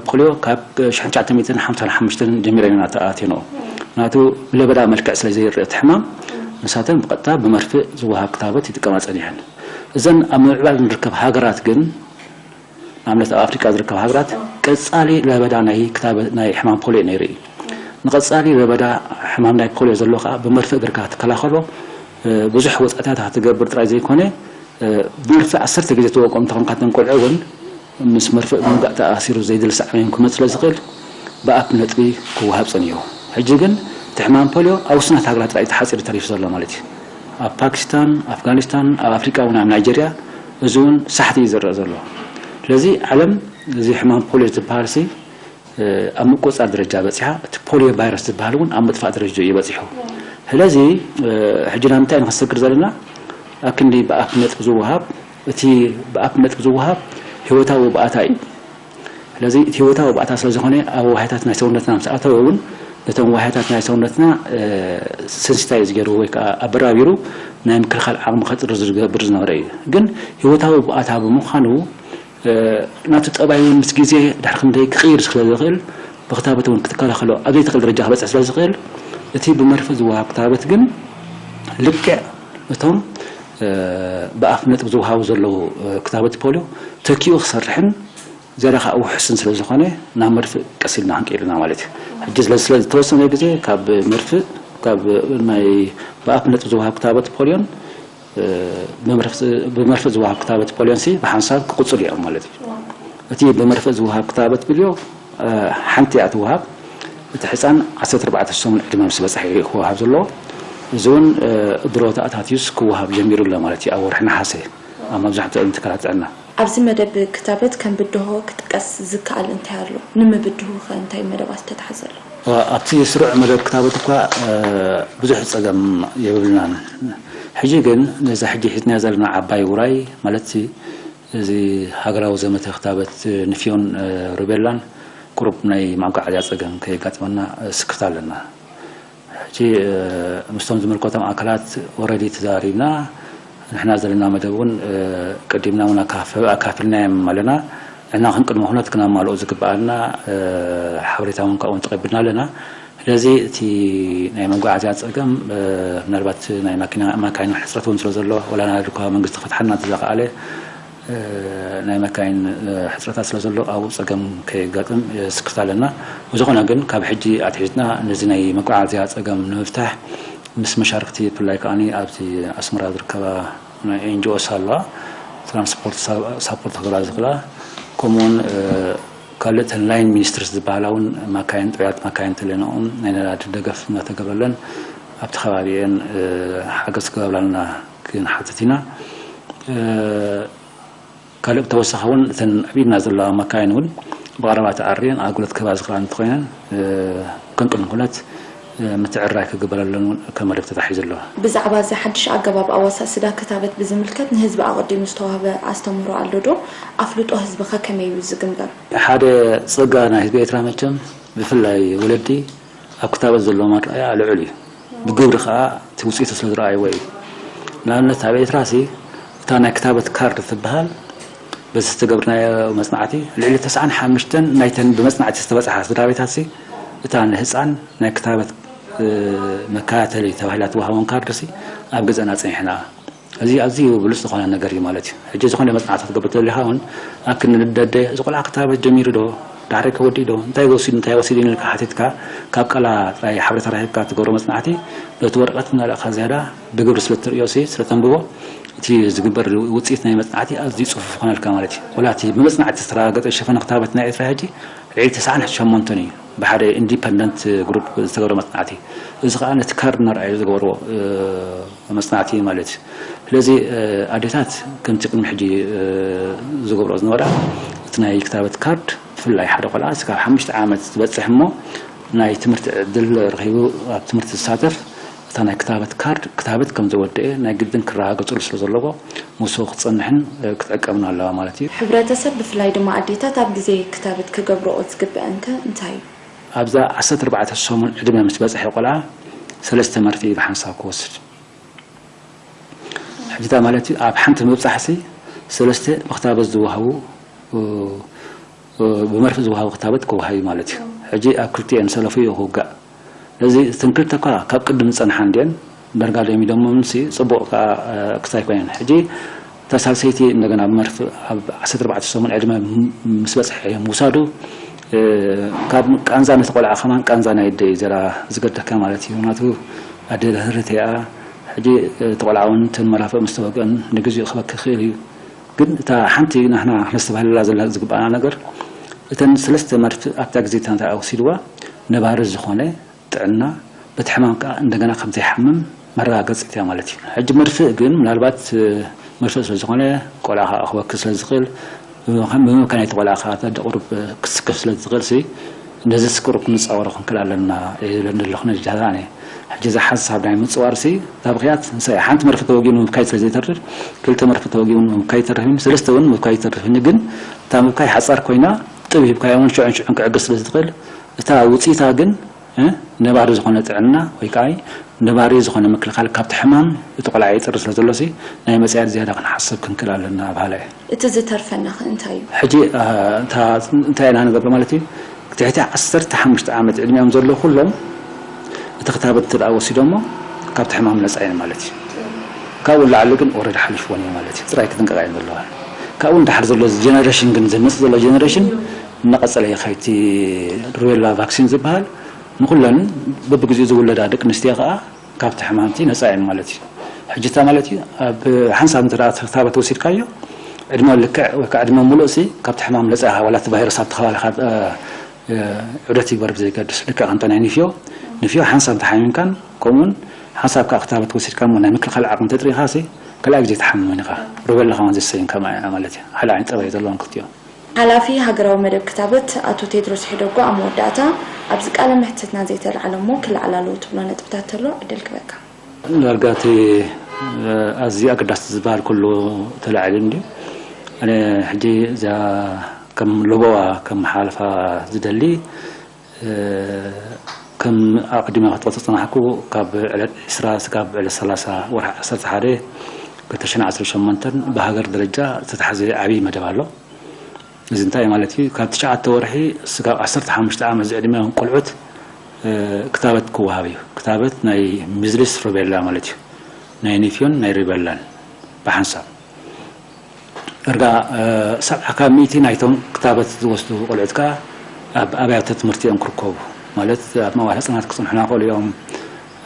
ፖልዮ ካብ ሽሕን ትሽዓተ ሚእትን ሓምሳን ሓሙሽተን ጀሚረን ኢና ተኣትየንኦ። ምክንያቱ ብለበዳ መልክዕ ስለ ዘይርእ እቲ ሕማም ንሳተን ብቐጥታ ብመርፍእ ዝወሃብ ክታበት ይጥቀማ ጸኒሐን። እዘን ኣብ ምምዕባል ንርከብ ሃገራት ግን ንኣብነት ኣብ ኣፍሪቃ ዝርከባ ሃገራት ቀጻሊ ለበዳ ናይ ክታበት ናይ ሕማም ፖልዮ ነይሩ እዩ። ንቐጻሊ ለበዳ ሕማም ናይ ፖልዮ ዘሎ ከዓ ብመርፍእ ጌርካ ክትከላኸሎ ብዙሕ ወጻኢታት ክትገብር ጥራይ ዘይኮነ ብመርፍእ ዓሰርተ ግዜ ትወቅኦም እንተኾንካ እተን ቆልዑ እውን ምስ መርፍእ ምውጋእ ተኣሳሲሩ ዘየድሊ ሳዕቤን ክመጽእ ስለ ዝኽእል ብኣፕ ነጥቢ ክወሃብ ጸኒሑ። ሕጂ ግን እቲ ሕማም ፖልዮ ኣብ ውሱናት ሃገራት ጥራይ እዩ ተሓጺሩ ተሪፉ ዘሎ ማለት እዩ። ኣብ ፓኪስታን፣ ኣፍጋኒስታን፣ ኣብ ኣፍሪቃ እውን ኣብ ናይጀርያ እዚ እውን ሳሕቲ እዩ ዝረአ ዘሎ። ስለዚ ዓለም እዚ ሕማም ፖልዮ ዝበሃል ሲ ኣብ ምቁፅፃር ደረጃ በፂሓ፣ እቲ ፖልዮ ቫይረስ ዝበሃል እውን ኣብ ምጥፋእ ደረጃ እዩ በፂሑ። ስለዚ ሕጂ ናብ ምንታይ ኢና ክንሰግር ዘለና? ኣክንዲ ብኣፕ ነጥቢ ዝወሃብ፣ እቲ ብኣፕ ነጥቢ ዝወሃብ ህይወታዊ ባእታ እዩ። ስለዚ እቲ ህይወታዊ ባእታ ስለ ዝኾነ ኣብ ዋህያታት ናይ ሰውነትና ምስ ኣተወ እውን ነቶም ዋህያታት ናይ ሰውነትና ሰንሲታይዝ ገይሩ ወይ ከዓ ኣበራቢሩ ናይ ምክልኻል ዓቕሚ ከጥሪ ዝገብር ዝነበረ እዩ። ግን ህይወታዊ ባእታ ብምዃኑ ናቱ ጠባይ እውን ምስ ግዜ ድሕሪ ክንደይ ክቕይር ስለ ዝኽእል ብክታበት እውን ክትከላኸሎ ኣብ ዘይትኽእል ደረጃ ክበፅሕ ስለ ዝኽእል እቲ ብመርፍእ ዝወሃብ ክታበት ግን ልክዕ እቶም ብኣፍ ነጥቢ ዝወሃቡ ዘለዉ ክታበት ፖልዮ ተኪኡ ክሰርሕን ዝያዳ ከዓ ውሑስን ስለ ዝኾነ ናብ መርፍእ ቀስ ኢልና ክንቅይር ኢና ማለት እዩ። ሕጂ ስለ ዝተወሰነ ግዜ ካብ መርፍእ ካብ ናይ ብኣፍ ነጥቢ ዝወሃብ ክታበት ፖልዮን ብመርፍእ ዝወሃብ ክታበት ፖልዮንሲ ብሓንሳብ ክቕፅሉ እዮም ማለት እዩ። እቲ ብመርፍእ ዝወሃብ ክታበት ፖልዮ ሓንቲ እያ ትወሃብ። እቲ ሕፃን ዓሰርተ ኣርባዕተ ሰሙን ዕድመ ምስ በፅሐ እዩ ክወሃብ ዘለዎ። እዚ እውን ድሮ ተኣታትዩስ ክወሃብ ጀሚሩ ኣሎ ማለት እዩ። ኣብ ወርሒ ነሓሰ ኣብ መብዛሕትኦም ትካላት ጥዕና። ኣብዚ መደብ ክታበት ከም ብድሆ ክጥቀስ ዝከኣል እንታይ ኣሎ? ንምብድሁ ከ እንታይ መደባት ተታሕዘ ኣሎ? ኣብቲ ስሩዕ መደብ ክታበት እኳ ብዙሕ ፀገም የብልናን። ሕጂ ግን ነዛ ሕጂ ሒዝናያ ዘለና ዓባይ ውራይ ማለት እዚ ሃገራዊ ዘመተ ክታበት ንፍዮን ሩቤላን ቁሩብ ናይ ማጓዓዝያ ፀገም ከየጋጥመና ስክፍታ ኣለና። ሕጂ ምስቶም ዝምልከቶም ኣካላት ኦረዲ ተዛሪብና ንሕና ዘለና መደብ እውን ቀዲምና እውን ኣካፊልናዮም ኣለና። ንሕና ክንቅድመ ኩነት ክነማልኦ ዝግበኣና ሓበሬታ እውን ካብኦም ተቐቢልና ኣለና። ስለዚ እቲ ናይ መጓዓዝያ ፀገም ምናልባት ናይ ማኪና ማካይን ሕፅረት እውን ስለ ዘሎ ወላ ናይ ልኳ መንግስቲ ክፈትሓልና እንተዘኸኣለ ናይ መካይን ሕፅረታት ስለ ዘሎ ኣብኡ ፀገም ከየጋጥም ስክፍታ ኣለና። ብዝኾነ ግን ካብ ሕጂ ኣትሒዝና ነዚ ናይ መጓዓዝያ ፀገም ንምፍታሕ ምስ መሻርክቲ ብፍላይ ከዓኒ ኣብዚ ኣስመራ ዝርከባ ናይ ኤንጂኦስ ኣለዋ ትራንስፖርት ሳፖርት ክገብራ ዝኽእላ ከምኡውን ካልእ ተን ላይን ሚኒስትርስ ዝበሃላ እውን ማካይን ጥዑያት ማካይን ተለንኦም ናይ ነዳዲ ደገፍ እናተገብረለን ኣብቲ ከባቢአን ሓገዝ ክገብራልና ክንሓትት ኢና። ካልእ ብተወሳኺ እውን እተን ኣብ ኢድና ዘለዋ መካይን እውን ብቐረባ ተኣርየን ኣገልግሎት ክህባ ዝኽእላ እንተኾይነን ከም ቅድመ ኩነት ምትዕራይ ክግበረለን እውን ከም መደብ ተታሒዙ ኣሎ። ብዛዕባ እዚ ሓድሽ ኣገባብ ኣወሳስዳ ክታበት ብዝምልከት ንህዝቢ ኣቐዲሙ ዝተዋህበ ኣስተምህሮ ኣሎ ዶ? ኣፍልጦ ህዝቢ ከ ከመይ እዩ ዝግምገም? ሓደ ጸጋ ናይ ህዝቢ ኤርትራ መቸም ብፍላይ ወለዲ ኣብ ክታበት ዘለዎም ኣረኣእያ ልዑል እዩ። ብግብሪ ከኣ እቲ ውጽኢቱ ስለ ዝረኣይዎ እዩ። ንኣብነት ኣብ ኤርትራ ሲ እታ ናይ ክታበት ካርድ ትበሃል በዚ ዝተገብርናዮ መጽናዕቲ ልዕሊ ተስዓን ሓሙሽተን ናይተን ብመጽናዕቲ ዝተበጽሓ ስድራ ቤታት ሲ እታ ንህጻን ናይ ክታበት መከታተሊ ተባሂላ ትወሃቦም ካርድሲ ኣብ ገዛና ኣጽኒሕና። እዚ ኣዝዩ ብሉጽ ዝኾነ ነገር እዩ ማለት እዩ። ሕጂ ዝኾነ መጽናዕቲ ክትገብር ተደሊኻ እውን ኣብ ክንዲ ንደደ እዚ ቆልዓ ክታበት ጀሚሩ ዶ ዳሕረይ ከወዲእ ዶ እንታይ ወሲዱ እንታይ ወሲዱ ኢልካ ሓቲትካ ካብ ቃላ ጥራይ ሓበሬታ ረኺብካ ትገብሮ መጽናዕቲ በቲ ወረቐት እናረእኻ ዝያዳ ብግብሪ ስለ እትርእዮ ሲ ስለ ተንብቦ እቲ ዝግበር ውጽኢት ናይ መጽናዕቲ ኣዝዩ ጽፉፍ ይኾነልካ ማለት እዩ። ወላ እቲ ብመጽናዕቲ ዝተረጋገጸ ሸፈነ ክታበት ናይ ኤርትራ ሕጂ ልዕሊ ተስዓን ሸሞንተን እዩ። ብሓደ ኢንዲፐንደንት ግሩፕ ዝተገብረ መጽናዕቲ እዚ ከዓ ነቲ ካርድ እናረኣዩ ዝገበርዎ መጽናዕቲ እዩ ማለት እዩ። ስለዚ ኣዴታት ከምቲ ቅድሚ ሕጂ ዝገብርኦ ዝነበራ እቲ ናይ ክታበት ካርድ ብፍላይ ሓደ ቆልዓ እስካብ ሓሙሽተ ዓመት ዝበፅሕ እሞ ናይ ትምህርቲ ዕድል ረኺቡ ኣብ ትምህርቲ ዝሳተፍ እታ ናይ ክታበት ካርድ ክታበት ከም ዘወደአ ናይ ግድን ክረጋገፅሉ ስለ ዘለዎ ምስኡ ክትፀንሕን ክትዕቀብን ኣለዋ ማለት እዩ። ሕብረተሰብ ብፍላይ ድማ ኣዴታት ኣብ ግዜ ክታበት ክገብርኦ ዝግበአን ከ እንታይ እዩ? ኣብዛ ዓሰርተ ኣርባዕተ ሰሙን ዕድመ ምስ በፅሐ ቆልዓ ሰለስተ መርፍኢ ብሓንሳብ ክወስድ ሕጂ እታ ማለት እዩ ኣብ ሓንቲ ምብፃሕሲ ሰለስተ ብክታበት ዝወሃቡ ብመርፍእ ዝወሃቡ ክታበት ክወሃብ እዩ ማለት እዩ። ሕጂ ኣብ ክልቲኤን ሰለፉ እዩ ክውጋእ። ስለዚ እተን ክልተ እኳ ካብ ቅድም ዝፀንሓ እንድየን ዳርጋ ደሚዶሞምሲ ፅቡቕ ከዓ ክሳይ ኮይነን። ሕጂ እታ ሳልሰይቲ እንደገና ብመርፍእ ኣብ ዓሰርተ ኣርባዕተ ሰሙን ዕድመ ምስ በፅሐ ምውሳዱ ካብ ቃንዛ ነቲ ቆልዓ ከማን ቃንዛ ናይ ኣደ እዩ ዘራ ዝገደካ ማለት እዩ። ምክንያቱ ኣደ ርህርህቲ እያ። ሕጂ እቲ ቆልዓ እውን እተን መራፍእ ምስ ተወግአን ንግዚኡ ክበኪ ይኽእል እዩ። ግን እታ ሓንቲ ናሕና ክነስተብህለላ ዘላ ዝግባኣና ነገር እተን ሰለስተ መርፍእ ኣብታ ግዜ እታ እንታይ ወሲድዋ ነባሪ ዝኾነ ጥዕና በቲ ሕማም ከዓ እንደገና ከም ዘይሓምም መረጋገፂት እያ ማለት እዩ። ሕጂ መርፍእ ግን ምናልባት መርፍእ ስለ ዝኾነ ቆልዓ ከዓ ክበኪ ስለ ዝኽእል ብምምካን እቲ ቆልዓ ከዓ እታ ቁሩብ ክትስክፍ ስለ ዝኽእል ሲ ነዚ ስክሩ ክንፃወሮ ክንክእል ኣለና እየ ዝብለኒ ዘለኹ ነዚ ዳታ ኣነ። ሕጂ እዚ ሓንሳብ ናይ ምፅዋር ሲ እታ ምኽንያት ንሳ እያ። ሓንቲ መርፍእ ተወጊኡ ንምብካይ ስለ ዘይተርፍ ክልተ መርፍእ ተወጊኡ ንምብካይ ይተርፍ እዩ፣ ሰለስተ እውን ምብካይ ይተርፍ እዩ። ግን እታ ምብካይ ሓፃር ኮይና ጥብ ሂብካያ እውን ሽዑን ሽዑን ክዕግስ ስለ ዝኽእል እታ ውፅኢታ ግን ነባሪ ዝኾነ ጥዕና ወይ ከዓ ነባሪ ዝኾነ ምክልኻል ካብቲ ሕማም እቲ ቆልዓ ይፅሪ ስለ ዘሎ ሲ ናይ መፅያት ዝያዳ ክንሓስብ ክንክእል ኣለና በሃላይ። እቲ ዝተርፈና ከ እንታይ እዩ? ሕጂ እንታይ ኢና ንገብር ማለት እዩ? ትሕቲ ዓሰርተ ሓሙሽተ ዓመት ዕድሚኦም ዘለዉ ኩሎም እቲ ክታበት እንተ ደኣ ወሲዶሞ ካብቲ ሕማም ነፃ እዮም ማለት እዩ። ካብኡ ንላዕሊ ግን ኦረዲ ሓሊፍዎን እዩ ማለት እዩ። ጥራይ ክጥንቀቃ እዮም ዘለዋ። ካብኡ ንዳሓር ዘሎ ጀነሬሽን ግን ዝመፅእ ዘሎ ጀነሬሽን እናቐፀለ ይኸይቲ ሩቤላ ቫክሲን ዝበሃል ንኩለን በብግዚኡ ዝውለዳ ደቂ ኣንስትዮ ከዓ ካብቲ ሕማምቲ ነፃ እየን ማለት እዩ። ሕጂ እታ ማለት እዩ ኣብ ሓንሳብ እንተ ክታበት ወሲድካዮ ዕድመ ልክዕ ወይ ከዓ ዕድመ ሙሉእ ሲ ካብቲ ሕማም ነፃ ኢኻ። ዋላ እቲ ቫይረስ ኣብቲ ከባቢኻ ዑደት ይግበር ብዘይገድስ ልክዕ ከምታ ናይ ንፍዮ ንፍዮ ሓንሳብ ተሓሚምካን ከምኡውን ሓንሳብ ከዓ ክታበት ወሲድካ እሞ ናይ ምክልኻል ዓቕሚ ተጥሪኻ ሲ ካልኣይ ግዜ ትሓምምን ኢኻ። ሩበላ ከማን ዘሰይን ከማ ማለት እዩ። ሓደ ዓይነት ፀባይ ዘለዎም ክልቲኦም። ሓላፊ ሃገራዊ መደብ ክታበት ኣቶ ቴድሮስ ሒደጎ ኣብ መወዳእታ፣ ኣብዚ ቃለ መሕትትና ዘይተላዕለ እሞ ክለዓል ኣለዎ ትብሎ ነጥብታት ተሎ ዕድል ክበካ። ዳርጋ እቲ ኣዝዩ ኣገዳሲ ዝበሃል ኩሉ ተላዒሉ እንድዩ። ኣነ ሕጂ እዛ ከም ለበዋ ከም ሓለፋ ዝደሊ ከም ኣቐዲመ ክትጠቕሶ ዝጸናሕኩ ካብ ዕለት ዕስራ ስጋብ ዕለት ሰላሳ ወርሒ ዓሰርተ ሓደ ክልተ ሽሕን ዓሰርተ ሸሞንተን ብሃገር ደረጃ ዝተታሕዘ ዓብዪ መደብ ኣሎ። እዚ እንታይ ማለት እዩ? ካብ ትሽዓተ ወርሒ ስጋብ ዓሰርተ ሓሙሽተ ዓመት ዝዕድሚኦም ቆልዑት ክታበት ክወሃብ እዩ። ክታበት ናይ ሚዝልስ ሩቤላ ማለት እዩ። ናይ ኒፍዮን ናይ ሩቤላን ብሓንሳብ ዳርጋ ሰብዓ ካብ ሚእቲ ናይቶም ክታበት ዝወስዱ ቆልዑት ከኣ ኣብ ኣብያተ ትምህርቲ እዮም ክርከቡ። ማለት ኣብ መዋል ህጻናት ክጽንሑና ይኽእሉ እዮም፣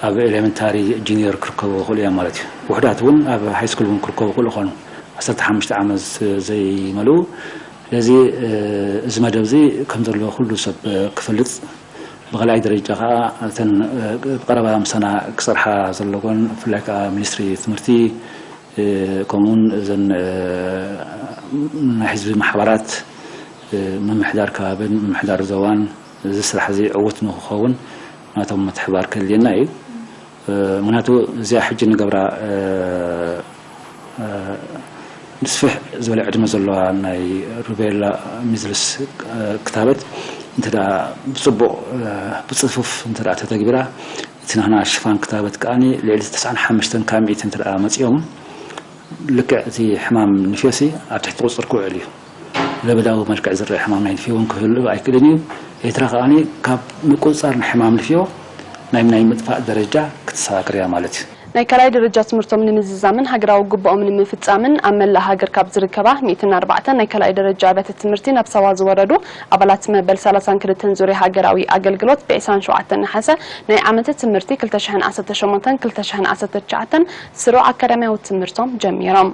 ኣብ ኤሌመንታሪ ጁኒየር ክርከቡ ይኽእሉ እዮም ማለት እዩ። ውሑዳት እውን ኣብ ሃይስኩል እውን ክርከቡ ይኽእሉ ይኾኑ፣ ዓሰርተ ሓሙሽተ ዓመት ዘይመልኡ። ስለዚ እዚ መደብ እዚ ከም ዘሎ ኩሉ ሰብ ክፈልጥ፣ ብኻልኣይ ደረጃ ከኣ እተን ብቐረባ ምሳና ክሰርሓ ዘለወን ብፍላይ ከኣ ሚኒስትሪ ትምህርቲ ከምኡውን እዘን ናይ ህዝቢ ማሕበራት ምምሕዳር ከባብን ምምሕዳር ዞባን እዚ ስራሕ እዚ ዕዉት ንክኸውን ናቶም ምትሕባር ከድልየና እዩ። ምክንያቱ እዚኣ ሕጂ ንገብራ፣ ንስፍሕ ዝበለ ዕድመ ዘለዋ ናይ ሩቤላ ሚዝልስ ክታበት እንተ ብፅቡቕ፣ ብፅፉፍ እንተ ተተግቢራ፣ እቲ ናህና ሽፋን ክታበት ከኣ ልዕሊ ተስዓን ሓሙሽተን ካብ ሚእቲ እንተ መፂኦም፣ ልክዕ እቲ ሕማም ንፍዮሲ ኣብ ትሕቲ ቁፅፅር ክውዕል እዩ። ለበዳዊ መልክዕ ዝረአ ሕማም ናይ ንፍዮ እውን ክህሉ ኣይክእልን እዩ። ኤርትራ ከኣ ካብ ምቁፅፃር ናይ ሕማም ንፍዮ ናይ ናይ ምጥፋእ ደረጃ ክትሰጋገር እያ ማለት እዩ። ናይ ካልኣይ ደረጃ ትምህርቶም ንምዝዛምን ሃገራዊ ግቡኦም ንምፍጻምን ኣብ መላእ ሃገር ካብ ዝርከባ ሚእትን ኣርባዕተን ናይ ካልኣይ ደረጃ ኣብያተ ትምህርቲ ናብ ሳዋ ዝወረዱ ኣባላት መበል ሰላሳን ክልተን ዙርያ ሃገራዊ ኣገልግሎት ብዒስራን ሸውዓተን ነሓሰ ናይ ዓመተ ትምህርቲ ክልተ ሽሕን ዓሰርተ ሸሞንተን ክልተ ሽሕን ዓሰርተ ትሽዓተን ስሩዕ ኣካዳሚያዊ ትምህርቶም ጀሚሮም።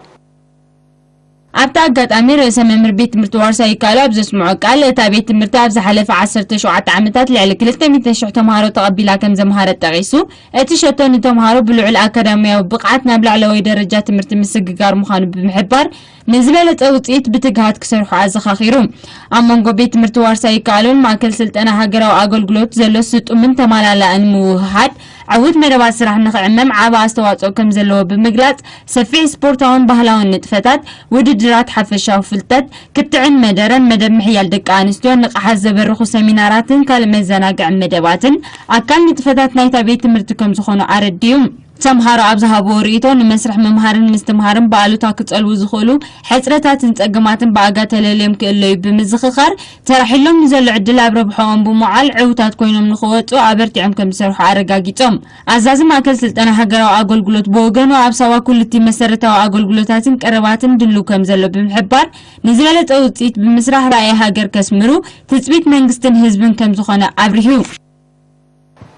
ኣብቲ ኣጋጣሚ ርእሰ መምህር ቤት ትምህርቲ ዋርሳይ ይከኣሉ ኣብ ዘስምዖ ቃል፣ እታ ቤት ትምህርቲ ኣብ ዝሓለፈ ዓሰርተ ሸውዓተ ዓመታት ልዕሊ ክልተ ሚእቲ ሺሕ ተምሃሮ ተቐቢላ ከም ዘምሃረት ጠቒሱ፣ እቲ ሸቶ ንተምሃሮ ብልዑል ኣካዳሚያዊ ብቕዓት ናብ ላዕለዋይ ደረጃ ትምህርቲ ምስግጋር ምዃኑ ብምሕባር፣ ንዝበለጸ ውጽኢት ብትግሃት ክሰርሑ ኣዘኻኺሩ። ኣብ መንጎ ቤት ትምህርቲ ዋርሳይ ይከኣሉን ማእከል ስልጠና ሃገራዊ ኣገልግሎት ዘሎ ስጡምን ተማላላእን ምውህሃድ፣ ዕዉት መደባት ስራሕ ንኽዕመም ዓቢ ኣስተዋጽኦ ከም ዘለዎ ብምግላጽ፣ ሰፊሕ ስፖርታውን ባህላውን ንጥፈታት፣ ውድድራት፣ ሓፈሻዊ ፍልጠት፣ ክትዕን መደረን፣ መደብ ምሕያል ደቂ ኣንስትዮ፣ ንቕሓት ዘበርኹ ሰሚናራትን ካልእ መዘናግዒ መደባትን ኣካል ንጥፈታት ናይታ ቤት ትምህርቲ ከም ዝኾኑ ኣረዲኡ። ተምሃሮ ኣብ ዝሃብዎ ርእይቶ፣ ንመስርሕ ምምሃርን ምስትምሃርን ብኣሉታ ክጸልዉ ዝኽእሉ ሕጽረታትን ጸገማትን ብኣጋ ተለልዮም ክእለዩ ብምዝኽኻር፣ ተራሒሎም ንዘሎ ዕድል ኣብ ረብሕኦም ብምውዓል ዕዉታት ኮይኖም ንኽወጹ ኣበርቲዖም ከም ዝሰርሑ ኣረጋጊጾም። ኣዛዚ ማእከል ስልጠና ሃገራዊ ኣገልግሎት ብወገኑ፣ ኣብ ሳዋ ኩሉቲ መሰረታዊ ኣገልግሎታትን ቀረባትን ድልው ከም ዘሎ ብምሕባር፣ ንዝበለጸ ውጽኢት ብምስራሕ ራእይ ሃገር ከስምሩ ትጽቢት መንግስትን ህዝብን ከም ዝኾነ ኣብሪሁ።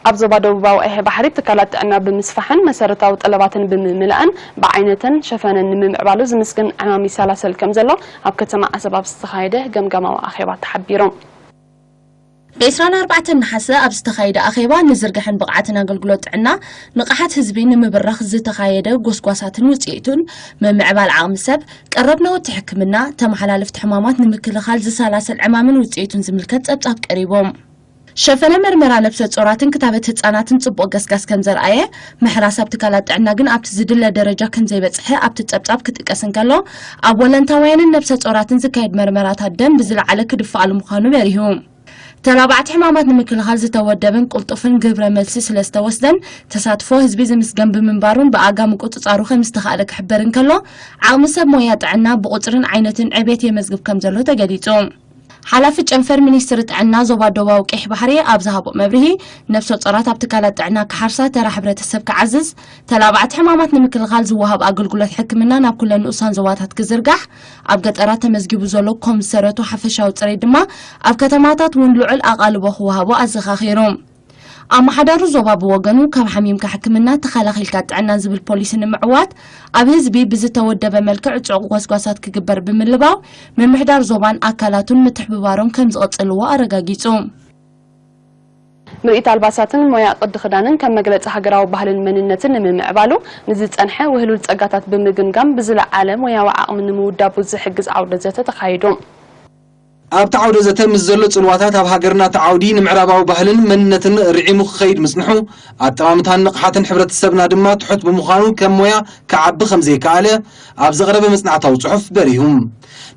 ኣብ ዞባ ደቡባዊ ቀይሕ ባሕሪ ትካላት ጥዕና ብምስፋሕን መሰረታዊ ጠለባትን ብምምላእን ብዓይነተን ሸፈነን ንምምዕባሉ ዝምስግን ዕማም ይሰላሰል ከም ዘሎ ኣብ ከተማ ዓሰብ ኣብ ዝተኻየደ ገምጋማዊ ኣኼባ ተሓቢሩ። ብ ዕስራን ኣርባዕተን ነሓሰ ኣብ ዝተኻየደ ኣኼባ፣ ንዝርግሐን ብቕዓትን ኣገልግሎት ጥዕና ንቕሓት ህዝቢ ንምብራኽ ዝተኻየደ ጎስጓሳትን ውጽኢቱን፣ ምምዕባል ዓቕሚ ሰብ፣ ቀረብ ናውቲ ሕክምና፣ ተመሓላለፍቲ ሕማማት ንምክልኻል ዝሰላሰል ዕማምን ውጽኢቱን ዝምልከት ጸብጻብ ቀሪቦም። ሸፈነ መርመራ ነብሰ ጾራትን ክታበት ህጻናትን ጽቡቕ ገስጋስ ከም ዘርኣየ፣ ምሕራስ ኣብ ትካላት ጥዕና ግን ኣብቲ ዝድለ ደረጃ ከም ዘይበጽሐ ኣብቲ ጸብጻብ ክጥቀስ እንከሎ፣ ኣብ ወለንታውያንን ነብሰ ጾራትን ዝካየድ መርመራታት ደም ብዝለዓለ ክድፍኣሉ ምዃኑ በሪሁ። ተላባዕቲ ሕማማት ንምክልኻል ዝተወደበን ቅልጡፍን ግብረ መልሲ ስለ ዝተወስደን፣ ተሳትፎ ህዝቢ ዝምስገን ብምንባሩን ብኣጋ ምቁጽጻሩ ከም ዝተኻእለ ክሕበር እንከሎ፣ ዓቕሚ ሰብ ሞያ ጥዕና ብቁጽርን ዓይነትን ዕቤት የመዝግብ ከም ዘሎ ተገሊጹ። ሓላፊ ጨንፈር ሚኒስትሪ ጥዕና ዞባ ደቡባዊ ቀይሕ ባሕሪ ኣብ ዝሃቦ መብርሂ፣ ነብሰ ጾራት ኣብ ትካላት ጥዕና ክሓርሳ፣ ተራ ሕብረተሰብ ክዓዝዝ፣ ተላባዕቲ ሕማማት ንምክልኻል ዝወሃብ ኣገልግሎት ሕክምና ናብ ኩለን ንኡሳን ዞባታት ክዝርጋሕ፣ ኣብ ገጠራት ተመዝጊቡ ዘሎ ኮም ዝሰረቱ ሓፈሻዊ ጽሬት ድማ ኣብ ከተማታት እውን ልዑል ኣቓልቦ ክወሃቦ ኣዘኻኺሩ። ኣመሓዳሪ ዞባ ብወገኑ፣ ካብ ሓሚምካ ሕክምና ተኸላኺልካ ጥዕና ዝብል ፖሊሲ ንምዕዋት፣ ኣብ ህዝቢ ብዝተወደበ መልክዕ ጽዑቕ ጎስጓሳት ክግበር ብምልባው፣ ምምሕዳር ዞባን ኣካላቱን ምትሕብባሮም ከም ዝቕጽልዎ ኣረጋጊጹ። ምርኢት ኣልባሳትን ሞያ ቅዲ ክዳንን ከም መግለጺ ሃገራዊ ባህልን መንነትን ንምምዕባሉ ንዝጸንሐ ውህሉል ጸጋታት ብምግምጋም ብዝለዓለ ሞያዊ ዓቕሚ ንምውዳቡ ዝሕግዝ ዓውደ ዘተ ተኻይዱ። ኣብቲ ዓውደ ዘተ ምስ ዘሎ ጽልዋታት ኣብ ሃገርና እቲ ዓውዲ ንምዕራባዊ ባህልን መንነትን ርዒሙ ክኸይድ ምጽንሑ፣ ኣጠማምታን ንቕሓትን ሕብረተሰብና ድማ ትሑት ብምዃኑ ከም ሞያ ክዓቢ ከም ዘይከኣለ ኣብ ዘቕረበ መጽናዕታዊ ጽሑፍ በሪሁ።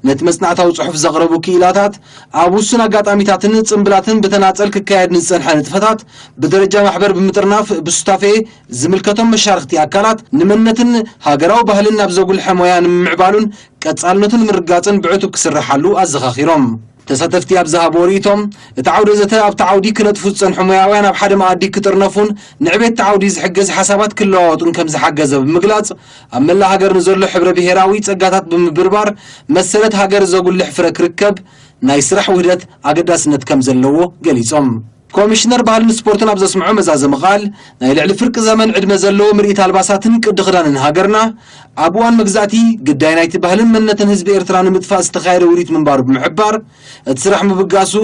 ነቲ መጽናዕታዊ ጽሑፍ ዘቕረቡ ክኢላታት፣ ኣብ ውሱን ኣጋጣሚታትን ጽምብላትን ብተናጸል ክካየድ ንዝጸንሐ ንጥፈታት ብደረጃ ማሕበር ብምጥርናፍ ብሱታፌ ዝምልከቶም መሻርኽቲ ኣካላት ንመንነትን ሃገራዊ ባህልን ናብ ዘጉልሐ ሞያ ንምምዕባሉን ቀጻልነቱ ንምርግጋጽን ብዕቱብ ክስርሓሉ ኣዘኻኺሮም። ተሳተፍቲ ኣብ ዝሃብዎ ርእይቶም፣ እቲ ዓውደ ዘተ ኣብቲ ዓውዲ ክነጥፉ ዝጸንሑ ሞያውያን ኣብ ሓደ መኣዲ ክጥርነፉን ንዕቤት እቲ ዓውዲ ዝሕግዝ ሓሳባት ክለዋወጡን ከም ዝሓገዘ ብምግላጽ፣ ኣብ መላእ ሃገር ንዘሎ ሕብረ ብሄራዊ ጸጋታት ብምብርባር መሰረት ሃገር ዘጉልሕ ፍረ ክርከብ ናይ ስራሕ ውህደት ኣገዳስነት ከም ዘለዎ ገሊጾም። ኮሚሽነር ባህልን ስፖርትን ኣብ ዘስምዖ መዛዘሚ ቃል፣ ናይ ልዕሊ ፍርቂ ዘመን ዕድመ ዘለዎ ምርኢት ኣልባሳትን ቅዲ ክዳንን ሃገርና፣ ኣብ እዋን መግዛእቲ ግዳይ ናይቲ ባህልን መንነትን ህዝቢ ኤርትራ ንምጥፋእ ዝተኻየደ ውዲት ምንባሩ ብምሕባር፣ እቲ ስራሕ ምብጋሱ፣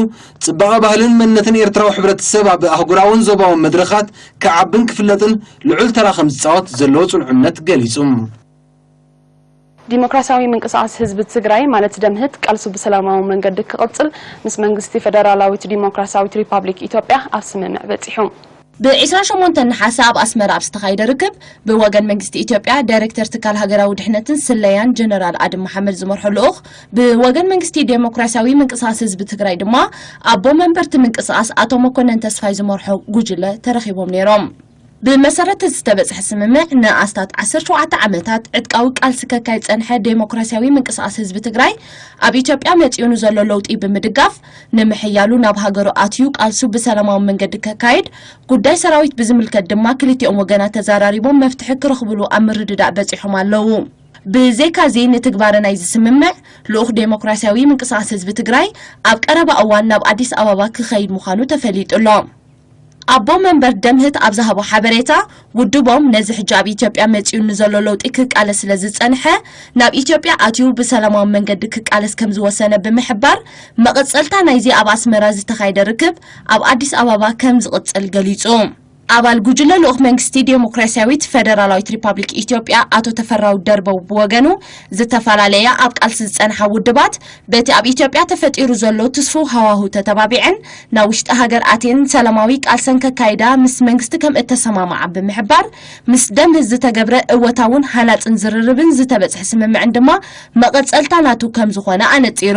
ጽባቐ ባህልን መንነትን ኤርትራዊ ሕብረተሰብ ኣብ ኣህጉራውን ዞባውን መድረኻት ክዓብን ክፍለጥን ልዑል ተራ ከም ዝጻወት ዘለዎ ጽኑዕ እምነት ገሊጹ። ዲሞክራሲያዊ ምንቅስቓስ ህዝቢ ትግራይ ማለት ደምህት ቃልሱ ብሰላማዊ መንገዲ ክቕጽል ምስ መንግስቲ ፌደራላዊት ዲሞክራሲያዊት ሪፓብሊክ ኢትዮጵያ ኣብ ስምምዕ በጺሑ። ብ28 ነሓሰ ኣብ ኣስመራ ኣብ ዝተኻየደ ርክብ፣ ብወገን መንግስቲ ኢትዮጵያ ዳይሬክተር ትካል ሃገራዊ ድሕነትን ስለያን ጀነራል ኣድም መሓመድ ዝመርሖ ልኡኽ፣ ብወገን መንግስቲ ዴሞክራሲያዊ ምንቅስቃስ ህዝቢ ትግራይ ድማ ኣቦ መንበርቲ ምንቅስቃስ ኣቶ መኮነን ተስፋይ ዝመርሖ ጉጅለ ተረኺቦም ነይሮም። ብመሰረት እቲ ዝተበጽሐ ስምምዕ፣ ንኣስታት 17 ዓመታት ዕጥቃዊ ቃልሲ ከካይድ ጸንሐ ዴሞክራሲያዊ ምንቅስቃስ ህዝቢ ትግራይ፣ ኣብ ኢትዮጵያ መጺኡ ንዘሎ ለውጢ ብምድጋፍ፣ ንምሕያሉ ናብ ሃገሩ ኣትዩ ቃልሱ ብሰላማዊ መንገዲ ከካይድ፣ ጉዳይ ሰራዊት ብዝምልከት ድማ ክልቲኦም ወገናት ተዘራሪቦም መፍትሒ ክረኽብሉ ኣብ ምርድዳእ በጺሖም ኣለዉ። ብዘይካዚ፣ ንትግባረ ናይዚ ስምምዕ፣ ልኡኽ ዴሞክራሲያዊ ምንቅስቃስ ህዝቢ ትግራይ ኣብ ቀረባ እዋን ናብ ኣዲስ ኣበባ ክኸይድ ምዃኑ ተፈሊጡ ኣሎ። ኣቦ መንበር ደምህት ኣብ ዝሃቦ ሓበሬታ፣ ውድቦም ነዚ ሕጂ ኣብ ኢትዮጵያ መጺኡ ንዘሎ ለውጢ ክቃለስ ስለ ዝጸንሐ፣ ናብ ኢትዮጵያ ኣትዩ ብሰላማዊ መንገዲ ክቃለስ ከም ዝወሰነ ብምሕባር፣ መቐጸልታ ናይዚ ኣብ ኣስመራ ዝተኻየደ ርክብ ኣብ ኣዲስ ኣበባ ከም ዝቕጽል ገሊጹ። ኣባል ጉጅለ ልኡኽ መንግስቲ ዴሞክራሲያዊት ፈደራላዊት ሪፓብሊክ ኢትዮጵያ ኣቶ ተፈራው ደርበው ብወገኑ፣ ዝተፈላለያ ኣብ ቃልሲ ዝጸንሓ ውድባት፣ በቲ ኣብ ኢትዮጵያ ተፈጢሩ ዘሎ ትስፉው ሃዋሁ ተተባቢዐን፣ ናብ ውሽጢ ሃገር ኣትየን ሰላማዊ ቃልሰን ከካይዳ ምስ መንግስቲ ከም እተሰማምዓ ብምሕባር፣ ምስ ደምህት ዝተገብረ እወታውን ሃናጽን ዝርርብን ዝተበጽሐ ስምምዕን ድማ መቐጸልታ ናቱ ከም ዝኾነ ኣነጺሩ።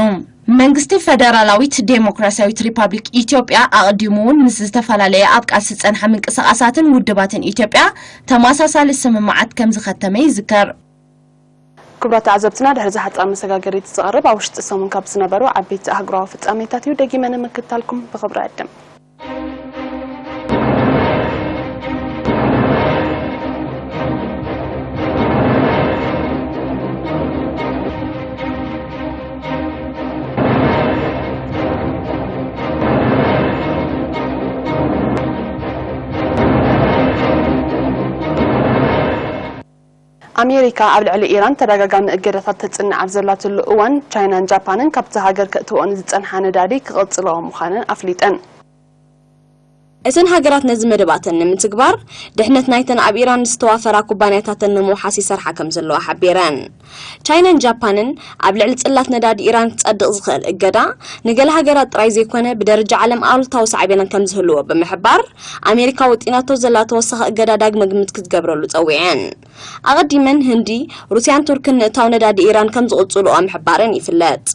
መንግስቲ ፈደራላዊት ዴሞክራሲያዊት ሪፓብሊክ ኢትዮጵያ ኣቐዲሙ እውን ምስ ዝተፈላለየ ኣብ ቃልሲ ዝጸንሓ ምንቅስቓሳትን ውድባትን ኢትዮጵያ ተመሳሳሊ ስምምዓት ከም ዝኸተመ ይዝከር። ክቡራት ተዓዘብትና፣ ድሕሪ እዚ ሓጻር መሰጋገሪት ዝቐርብ ኣብ ውሽጢ ሰሙን ካብ ዝነበሩ ዓበይቲ ኣህጉራዊ ፍጻሜታት እዩ። ደጊመ ንምክትታልኩም ብኽብሪ ዕድም። ኣሜሪካ ኣብ ልዕሊ ኢራን ተደጋጋሚ እገዳታት ተጽንዕ ኣብ ዘላትሉ እዋን፣ ቻይናን ጃፓንን ካብቲ ሃገር ከእትወኦ ንዝጸንሓ ነዳዲ ክቕጽልኦ ምዃነን ኣፍሊጠን። እተን ሃገራት ነዚ መደባተን ንምትግባር፣ ድሕነት ናይተን ኣብ ኢራን ዝተዋፈራ ኩባንያታተን ንምውሓስ ይሰርሓ ከም ዘለዋ ሓቢረን። ቻይናን ጃፓንን ኣብ ልዕሊ ጽላት ነዳዲ ኢራን ክጸድቕ ዝኽእል እገዳ፣ ንገለ ሃገራት ጥራይ ዘይኮነ፣ ብደረጃ ዓለም ኣሉታዊ ሳዕቤናት ከም ዝህልዎ ብምሕባር፣ ኣሜሪካ ወጢናቶ ዘላ ተወሳኺ እገዳ ዳግመ ግምት ክትገብረሉ ጸዊዐን። ኣቐዲመን ህንዲ፣ ሩስያን ቱርክን ንእታው ነዳዲ ኢራን ከም ዝቕጽልኦ ምሕባረን ይፍለጥ።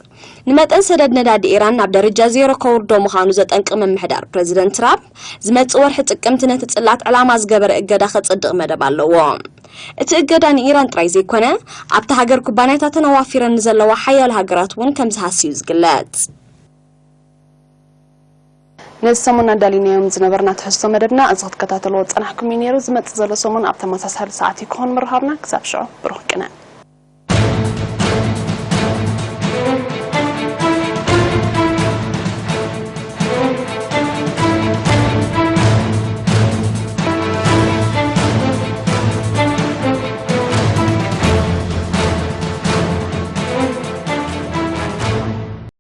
ንመጠን ሰደድ ነዳዲ ኢራን ናብ ደረጃ ዜሮ ከውርዶ ምዃኑ ዘጠንቅቕ ምምሕዳር ፕረዚደንት ትራምፕ፣ ዝመጽእ ወርሒ ጥቅምቲ ነቲ ጽላት ዕላማ ዝገበረ እገዳ ከጽድቕ መደብ ኣለዎ። እቲ እገዳ ንኢራን ጥራይ ዘይኮነ፣ ኣብታ ሃገር ኩባንያታተን ኣዋፊረን ንዘለዋ ሓያሎ ሃገራት እውን ከም ዝሃስዩ ዝግለጽ። ነዚ ሰሙን ኣዳሊናዮም ዝነበርና ትሕዝቶ መደብና እዚ ክትከታተልዎ ዝጸናሕኩም እዩ ነይሩ። ዝመጽእ ዘሎ ሰሙን ኣብ ተመሳሳሊ ሰዓት እዩ ክኾን ምርኻብና። ክሳብ ሽዑ ብሩኽ ቅነ።